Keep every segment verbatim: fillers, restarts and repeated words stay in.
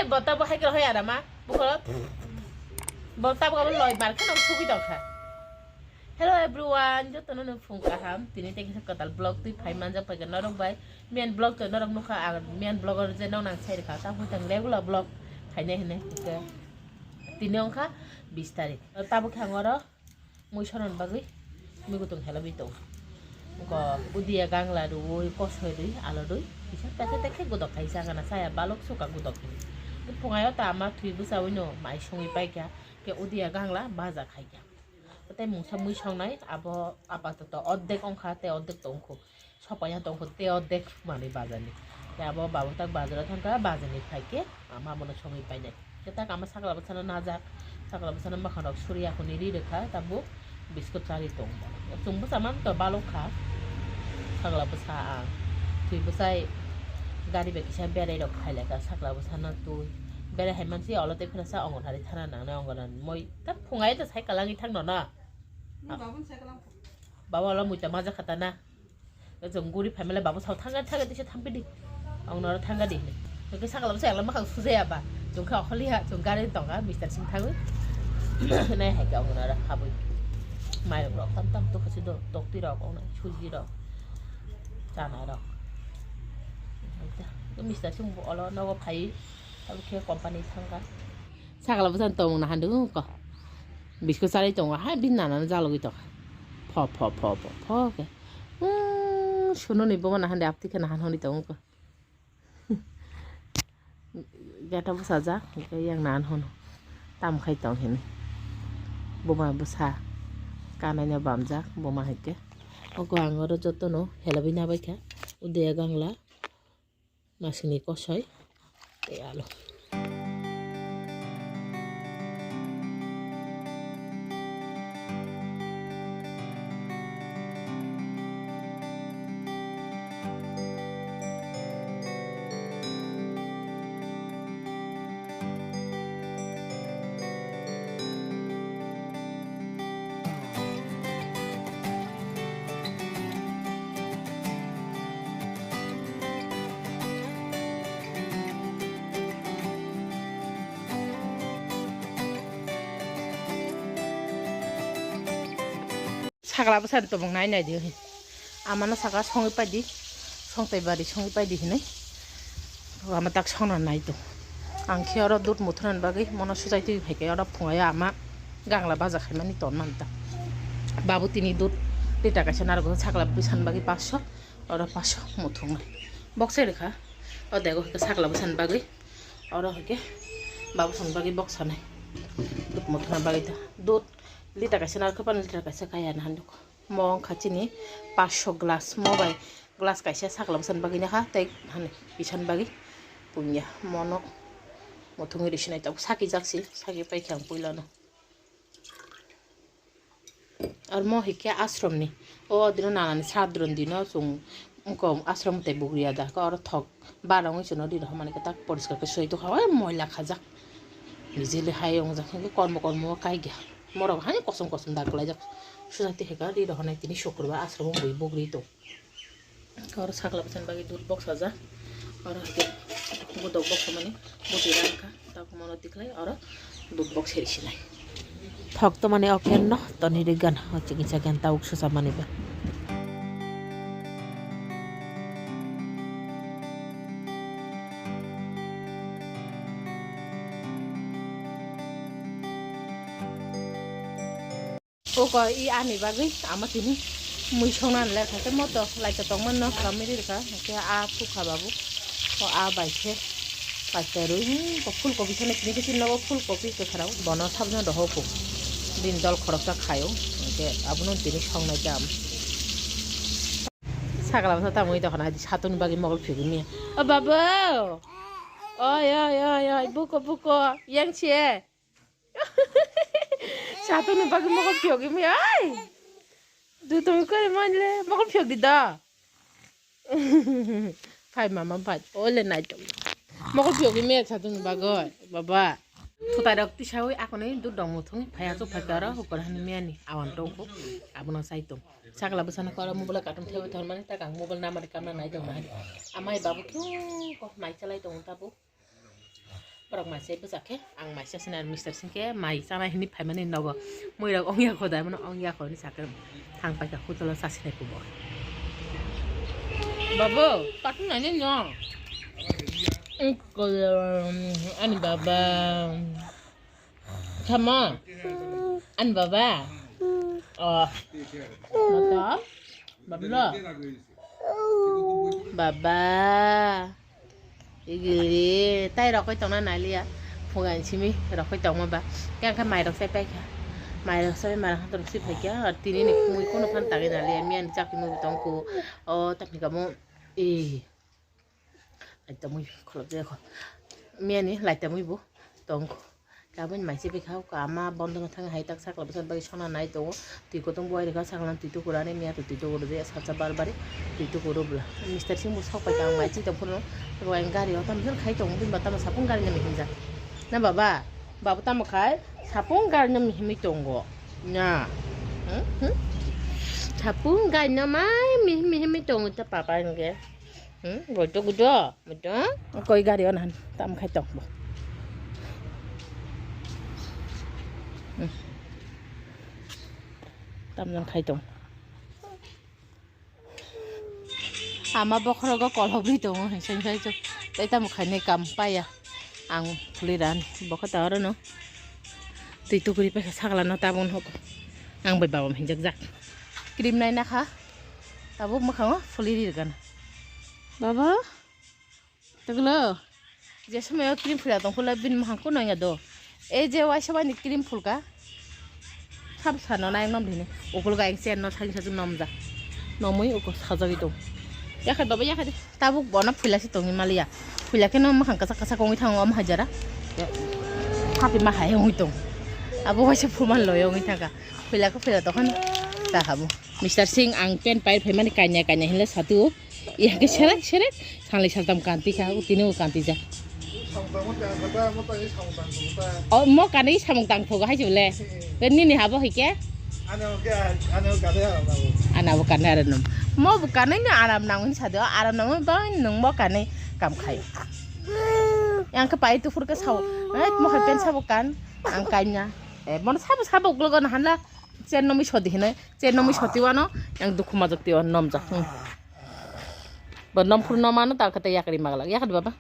Bota bo hai khe hoi arama. Bukolo. Bota bo loi mar khe nang sugui tong kha. Hello everyone, jotono no phung kaham. Tini tei kisa kwtal vlog twi phai manjak pai norok bai. Main vlog to norok nukha, ang main vlogger je nong nang sai rikha. Tamo tang regular vlog khainai hinai khe. Tini ongkha bis tarik. Tabo khe ang oro mui sonon bagwi mui gutung helabwi tong. Go udia gangla rwi kosoi rwi alo rwi kisa teke teke gudok khai sagana saya balok suka gudok hini. Phungayo ta ama thwi bwsawino mai songwi paikha, khe udia gangla baja khaikha. Tei mungsa mui songnai abo apatoto ordek ongkha tei ordek tongkhu. Sopanya tongkhu tei ordek manwi bazarni. Tei abo babu tak bazaro thangkha, bazarni phaikhe ama abono songwi painai. Khe tak ama sakla bwsano najak, sakla bwsano mwkhangrok suriya hwnwi ri rwkha, tabuk biskut charwi tong. Chwng bwsa manto balok kha, sakla bwsa ang. Twi bwsai gari bai kisa berai rok phailaikha, sakla bwsano twi. Berai hai mansi olo tei phirasa Anganwadi thana nangnai, Anganwadi moi ta phungai ta cycle langwi thang nono. Baba olo muita majak kha ta na. Chwng guri phaimale babu sao thangga thangga tisa thampidi. Ang noro thangga di hinwi. Hwnkhe sakla bwsa yakla mwkhang sujaya ba. Chwng khe okholiya chwng gari tongkha mister sing thangwi. Nai hai khe ang noro habwi. Mairok rok tam tam tukha si do, tokti rok, ong nai suji rok. Chana rok. Mister sing bo olo nogo phai. Abo khe company thangkha. Sakla bwsa tongmung na handwk ko. Biskut charwi tongo hai bini nanano jalogwi tongkha. Pho pho pho pho pho khe. Umm, sunoni buma nahan de apti khe nahan hwnwi tongo. Gate o bwsajak, hwnkhe yang nahan hwno. Tam khai tong hini. Buma bwsa. Kanaino bamjak, buma hwnkhe. Oko ang oro jotono helabwi nabaikha. Udia gangla. Masini kosoi. Tei alu. Sakla bwsani tongmung nai nai di. Amano saka songwi paidi, songtai bari songwi paidi hinwi. Ama tak songna nai tong. Ang khe oro dud muthunani bagwi mono sujai twi phaikhe oro phungayo ama gangla baja khaimani ton manta. Babu tini dud liter kaisa narwgo sakla bwsani bagwi paso, oro paso muthungnai. Bokse rwkha o dego hwnkhe sakla bwsani bagwi, oro hwnkhe babu sani bagwi boksanai. Dud muthunani bagwi ta dud liter kaisa narwkha pani liter kaisa kaya na handuk. Mo wngkha chini paso glass, mo bai glass kaisa sakla bwsani bagwi nakha tei hani pisani bagwi punya mono muthungwi risinai tabuk saki jaksi saki paikha ang puilano. Ar mo hikhe ashramni o dino nanani sadron dino chwng wngkha ashram tei bugriya da khe oro thok. Barong wngwi chwngno ri rw hwnmani kwtak poriskar khe swi tongkha, oi moila khajak. Bijili hai wngjak hwnkhe kormo kormo o kaikha. Morok haino kosom kosom dak kwlaijak. Sujati hai khe ri rw hwnai tini sukurbar ashram o bui bugri tong. Oro sakla bwsani bagwi dud boksajak. Oro hai khe budok boksamani bwtwi rangkha. Tabuk mono tikhlai oro dud box seri sinai. Thok to mane oken no toni ri gan ho chikisa gan tabuk susa mani ba. Oko i ani bagwi ama tini mui songna le kha khe moto laito tongmano kami ri kha khe a thukha babu o a bai khe paita rwi hmm ko phul kopi sene tini khe tini nogo phul kopi khe kharao bono sabjano doho ko din dol khoroksa khayo hwnkhe abono tini songnai khe am. Sakla bwsa tamoni dokhana hai satuni bagwi mogol phiyogwi mia o babu oi oi oi oi buko buko yang se. Satungni bagwi mokol phiyogwi mui ai. Dutong kore manle mokol phiyogdi da. Phai mama phai. Ole nai tong. Mokol phiyogwi mui satungni bagwi. Baba. Thutai rok tisawi akoni dudong muthung phai achu phai karo hukor hani miyani awan tongkho. Abono sai tong. Sakla bwsano koro mobile katung thaiwi thormani takang mobile namari kamna nai tong nai. Amai babu khe ko mai chalai tong tabu. Borok mai se bwsa khe ang mai se sinai Mister Singh khe mai chana hini phaimani nogo. Mui rok ongya kho da mano ongya kho ni sakhe thang paikha hotel o chasinai kubo. Babu, patung nani no? Ani baba. Come on. Ani baba. Oh. Mata. Bablo. Baba. Igiri. Tai rokoi tongna naliya. Phungan simi rokoi tongma ba. Kaya kha mai rok sai paikha. Mai rok sai mara khan rok si phaikha. Tini ni mui kono phan tangwi naliya. Miyan chakni mui tongku. O tapni kamo. Eh. Laitamwi kholobjak kho. Miyani laitamwi bo tong kho. Kabin mai se bikha kama bondo no thang hai tak sakla bwsa bagwi sona nai tongo. Twi kotong bo ai rikha sakla twi tukura ani miya twi tukuru je sacha bar bari twi tukuru bla. Mister Singh bo sok pai kha ang mai chi tong phuru. Rwai gari o tam jor khai tongo bini ba tamo sapung gari no mihim jak. Na baba, baba tamo khai sapung gari no mihimwi tongo. Na. Hmm? Hmm? Sapung gari no mai mihim mihimwi tongo ta papa nge. Hmm, boito gudo, boito. Koi gari on han, tam khai tong bo. Hmm. Tam jang khai tong. Ama bokhorogo kolhobri tongo, hinsai hinsai chuk. Tai tamo khainai kam paya. Ang phuli ran, bokha ta oro no. Twi tukuri paikha sakla no tabung hok. Ang bai babam hinjak jak. Cream nai nakha. Tabuk mwkhango phuli ri gana. Baba. Toglo, je somoyo cream phula tong phula bini mohang kuno ya do. Ei je waisa bani cream phulka. Sab sano nai nom dini. Ukul ga engse no sagi sagi nom ja. Nomui ukul sajagi tong. Yakha baba yakha de. Tabuk bono phula si tongi maliya. Phula khe no mohang kasa kasa kongwi thango om hajara. Hapi ma hai ongwi tong. Abo waisa phuman loyo ongwi thangka. Phula ko phula tokhan ta habu. Mister Singh ang pen pai phaimani kanya kanya hinle satu. Iya ke serek serek. Sanglai saltam kanti kha, utini o kanti ja. O mo kanai samung tang thogo hai chule. Ke nini habo hai ke? Ana bo kanai aram nam. Mo bo kanai ni aram nang hin sado, aram nang ba nung mo kanai kam khai. Yang ke pai tu fur ke sao. Eh, mo hai pen sabo kan, ang kanya. Eh, mo sabo sabo ulo go na hanla. Chen nomi sodi hinai, chen nomi soti wano, yang dukhu majak tiwa nom jak. Hmm. Ba nom phuru nom ano ta kata yakari maglak. Yakari baba.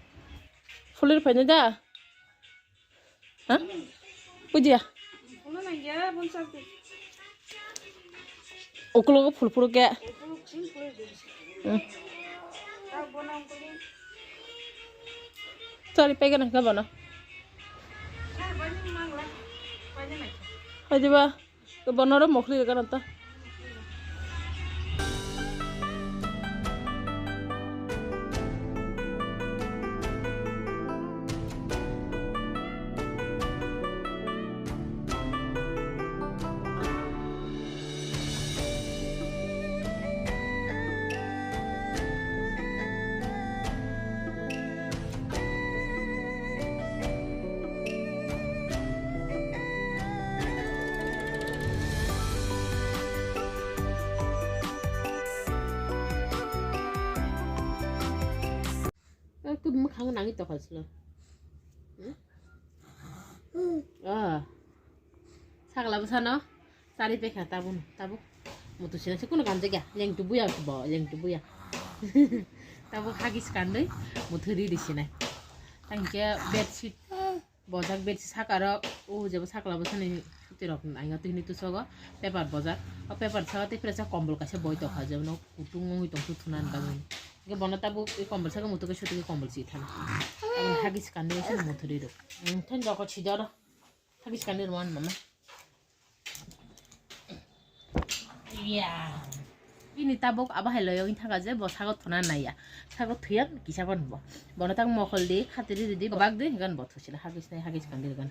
Fulir phaini da. Ha? Pujiya. Ukulogo phul phuru ke. Hmm. Sorry, pegan ka bana. Hai diba. Bono oro mokri gana ta. Ekdom mwkhang nangwi tokha silo. Hmm? Ah. Sakla bwsano chari pekha tabuk tabuk. Mutu sina se kuno kanjak ya. Lengtu buya bo, lengtu buya. Tabuk hagis kandwi muthuri risinai. Tangke bedsheet bojak, bedsheet sakaro o jebo sakla bwsani sutirok naingo tini tusogo paper bojak. O paper saka tei pura sa kombol kaisa boi tokha jebono kutung wngwi tongthu thunani bagwi. Hwnkhe bono tabuk i kombol saka muthungkhe sutigwi kombol si thana. Aboni hagis kandwi se muthuri rw. Thon joko sidoro. Hagis kandwi rw mama. Iya. Bini tabuk abo hai loyogwi thangkha je bo sago thuna naiya. Sago thuya kisa phano bo. Bono tak mokol di, khatri di, di, bak di, gan bo thusila hagis nai, hagis kandil gan.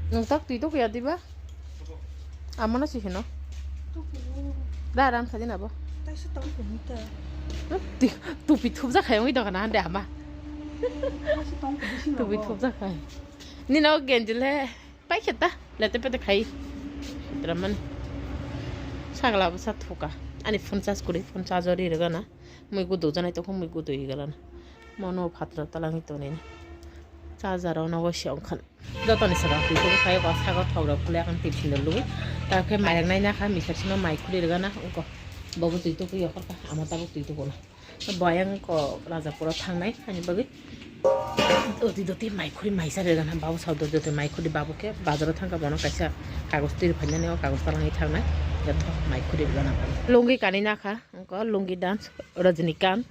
Nwng tak twi tokya diba? Amano si hino. Da ram khadi nabo. Taisa tong kumita. Tupi thupjak khayongwi dogana hande ama. Taisa tong kumita. Tupi thupjak khay. Nino genjil he. Pai kheta. Lete pete khai. Draman. Sagla bwsa thuka. Ani phone charge kwrwi, phone charge o ri rwgana. Mui gudu janai tongkha, mui gudu igalana. Mono phatla talangwi tonina. Charger o nogo se ongkhan. Jotoni saka twi tubu khayo, ko sago thok rok khule akhan tip sindor lugui. Ta khe mairang nai nakha, misar sino mai khuli rwgana, ungko. Bobo twi tubu yokhorkha, amo tabuk twi tubu na. Bo ayang ko Rajapuro thangnai, ani bagwi. Doti doti mai khuli maisa rwgana, babu sao doti doti mai khuli, babu khe bazaro thangkha, bono kaisa kagoj twi rwphainani, o kagoj talangwi thangnai. Jotho mai khuli rwgana. Lungi kanwi nakha, ungko lungi dance, Rajnikant.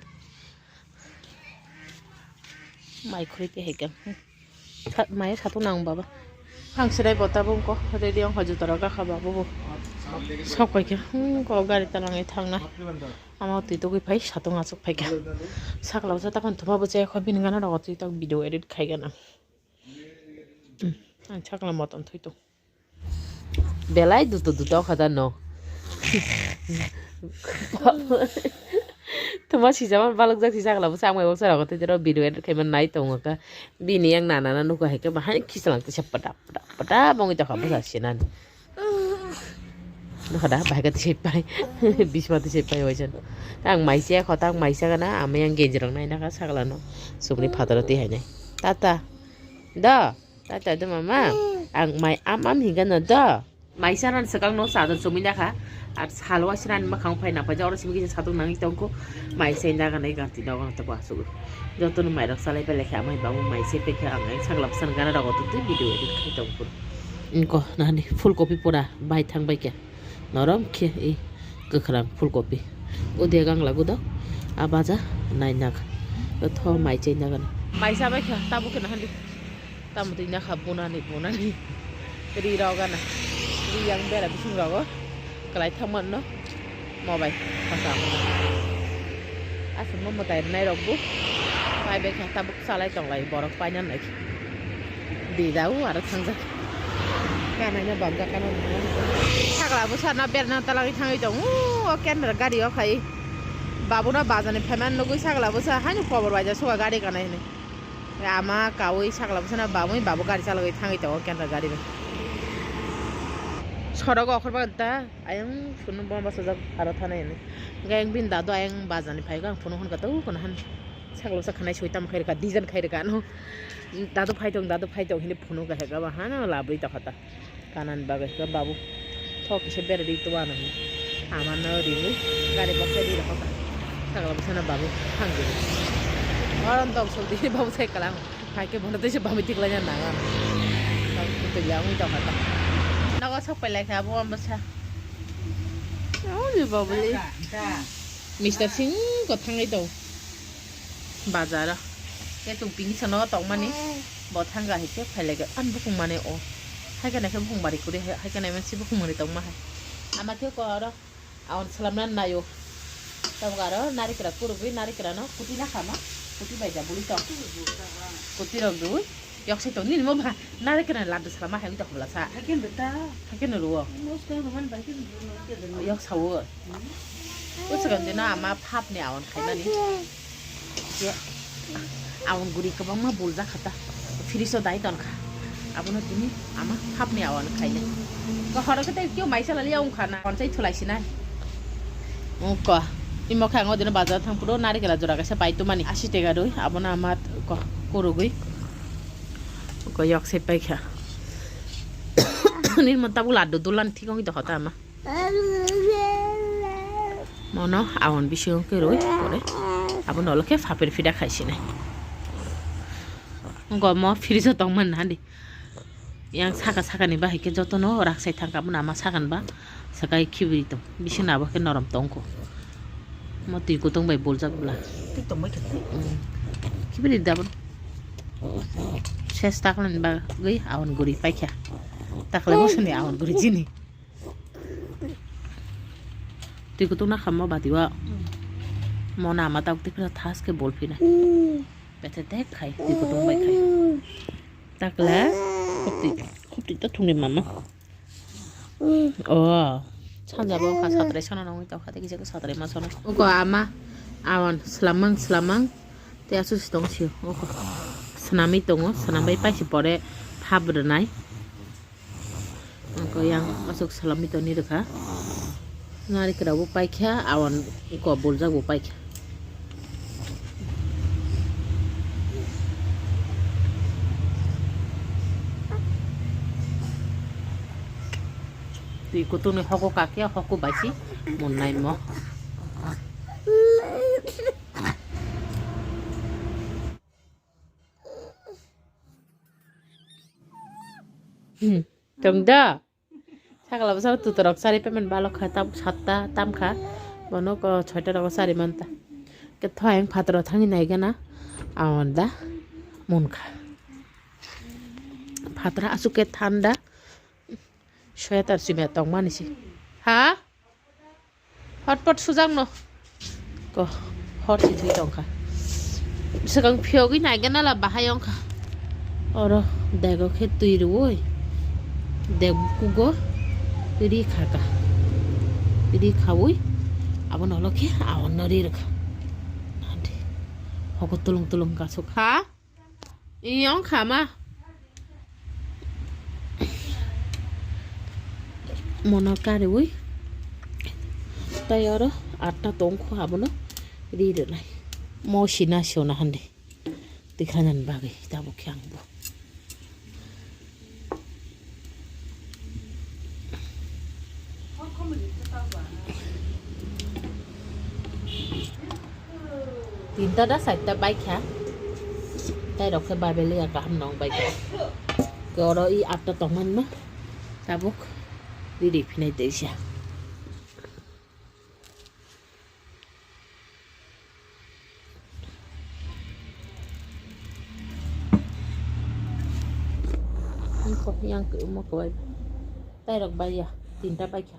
Mai khuri te hai khe. Sa-, mai satung nang baba. Ang sirai bo tabuk ko ready ong hoi juta rok gakha baba bo. Sok pai khe. Hmm, ko gari ta langai thang na. Ama twi tugui phai satung achuk phai khe. Sakla bwsa ta phone thuma bo chaya kho bini gana rok twi tok video edit khai gana. Hmm, ang sakla motom thui tok. Belai duto duto kha da no. Tuma sijama balok jak sijak la bwsa ang bai bwsa rok tei video edit khaima nai tongo kha. Bini yang nana na nuko hai khe bahai khisalang tisa pada pada pada bongwi tokha bwsa sinani. Nokha da bahai khe tisai pai. Bisma tisai pai waisa. Ang maisa kho ta ang maisa gana ama yang genji rok nai nakha sakla no. Sukni phataro twi hai nai. Tata. Da. Tata do mama, ang mai am am hinga no do. Mai sana swkang no sa do chumui nakha. Ar salwa sina ni makhang phai na phai oro simi kisa satung nangwi tongko. Mai sai naga nai gati dogo to ba sugu. Joto no mai rok salai pele kha mai babu mai sai pekha ang ai sagla bwsan gana rogo tu video edit khai tongko. Inko nani full copy pura bai thang bai khe. Norom khe ei kwkhwrang full copy. O de gang lagu do. A baja nai nak. O tho mai chai nagan. Mai sa bai kha tabu khe nahandi. Tamu twi nakha bunani bunani. Ri rok gana. Ri yang bera bising rogo. Kalai thangman no. Mobai. Khasa. Aswk no mwtai rwnai rok bu. Pai bai kha tabuk salai tonglai borok paina nai. Di dau aro thangjak. Kanai no bamjak kano. Sakla bwsa no berna talagwi thangwi tong. O kendra gari o khai. Babu no bazani phaimani nugwi sakla bwsa haino kobor baija suka gari kanai hinwi. Ama kawi sakla bwsa no bamwi babu gari chalogwi thangwi tongo kendra gari bai. Sorok okhor bagwi ta. Ayang phunu bo bachajak aro thanai hinwi. Hwnkhe ayang bini dadu ayang bajani phaigo, ang phunu hwnka tabuk kono han. Sakla bwsa khanai soi tamo khairokha, design khairokha ano. Dadu phaitong, dadu phaitong hinwi phunu kha hwnkha ba hano labwi tokha ta. Kanani bagwi hwnkha babu. Thok kisa beradi to ano hinwi. Amano rinwi gari bokhai di rokha ta. Sakla bwsano babu thangdi. Oron tong sokdi babu sai kalang. Hai khe bono tei se bamwi tiklai na nang ang. Tei ya wngwi tongkha ta. Nogo sok pai lai kha abo ang bwsa. Oni babuli. Mister Singh ko thangwi tong. Bazar o. Khe tong pini sono tongmani. Bo thangga hai khe phai lai kha. Ani bukung mane o. Hai khe nai khe bukung bari kuri hai khe nai mansi bukung mani tongma hai. Ama khe ko oro. Awan salamna nayo. Tabuk aro narikra kurugwi narikra no kuti na khama. Kuti bai da buli tong. Kuti rok dui. Yok sai tong nini mo ba narikra laddu salama hai to hobla sa. Hakin beta. Hakin ruo. Mos ka roman bai kin ruo ke den. Yok sawo. Usagan dina ama phap ni awan khaimani. Ye. Awan guri kwbangma buljak kha ta. Fridge o dai ton kha. Abono tini ama hapni awan khainai. Ko horo khe tei kyo maisa lali ya wngkha na. Kon chai thulai sinai. Ko. Imo khe ang odino bazar thang phuru narikela jora kaisa pai tumani. Asi tega rwi. Abono ama ko kurugwi. Ko yok se pai kha. Ni mo tabuk laddu dulan thik wngwi tokha ta ama. Mono awan bisingo khe rwi pore. Abono ulo khe papir pida khai sinai. Go mo fridge o tongmani hadi. Yang saka saka ni bahai khe jotono rak sai thangka, abono ama sakani ba sakai khibiri tong. Bisingni abo khe norom tongkho. Mo twi kutung bai buljak bwla. Twi tongbai khe twi. Mm. Khibiri dabon. Ses taklan bagwi awan guri paikha. Takle bosoni awan guri jini. Twi kutung na khamma bati wa. Mona ama tak tikra thas ke bol phina. Bethe tek khai twi kutung bai khai. Takla khupti khupti ta thungni mama. Oh. Sanja bo kha satrai sono nangwi tokha tei kisa satrai ma sono. Uko ama awan slamang slamang tei asu sitong sio. Uko. Snamwi tongo, snambai paisi pore phap rwnai. Ang ko yang aswk salamwi tongni rwkha. Nari kwrabo paikha, awan ko buljak bo paikha. Twi kutung ni hoko kakya, hoko baisi munnai mo. Hmm. Tong da? Sakla bwsano tutorok chari payment balok kha, tabuk satta tam kha. Bono ko soita rogo chari manta. Ke thoyang phataro thangwi naigana. Awan da munkha. Phatara asuk ke thanda. Sweater chumya tongmani se. Ha? Hotpot sujak no. Ko, hor si thwi tongkha. Swkang phiyogwi naigana la bahai wngkha. Oro dego khe twi rwui. Deg kugo ri khaka. Ri khaui. Abono ulo khe awan no ri rwkha. Hoko tulung tulung kasuk ha. Iyong khama. Mono kariwi. Tai oro atta tongkho abono ri rwnai. Mo sina sona hande. Tikhanan bagwi tabuk khe ang bo. Tinta da saita baikha. Tai rok khe babele ya kaham nong baikha. Ke oro i atta tongman no. Tabuk riri phinai teisa. Yang ke umok bai. Tai rok bai ya, tinta bai kha.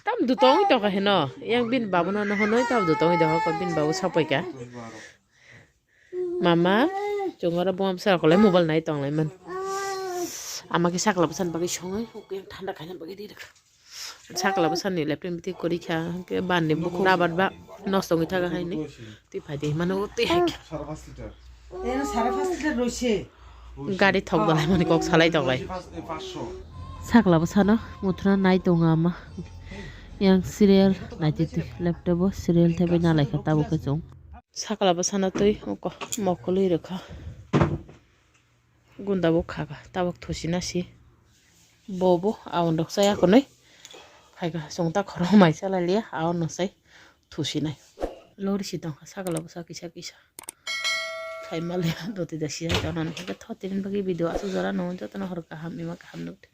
Tam dutong to ka heno. Yang bin babu no no honoi tam dutong to ka bin babu sapai ka. Mama, chungora bom sa kolai mobile nai tong lai man. Ama ke sakla bwsan bagwi songai, huk yang thanda khaina bagwi di rwkha. Sakla bwsani lepteng biti kori kha, ke ban ni bukhuk rabar ba nosto wngwi thaga haini. Twi phai di mano twi hai kha. Gari thok dalai mani kok salai tong lai. Sakla bwsano muthuna nai tongo ama. Yang serial nai twi twi laptop o serial thaibai nalai kha tabuk khe chwng. Sakla bwsano twi mokol-, mokolwi rwkha. Gunda bo kha kha, tabuk thusi na si. Bo bo awan rok chaya kunui. Phai kha, chwng ta khorang mai chalai liya, awan no sai thusi nai. Lori si tong kha, sakla bwsa kisa kisa. Khai ma liya, doti da si jai tong nani. Hwnkhe tho tini bagwi video aswk jora nw jotono hor kaham, ima kaham nukdi.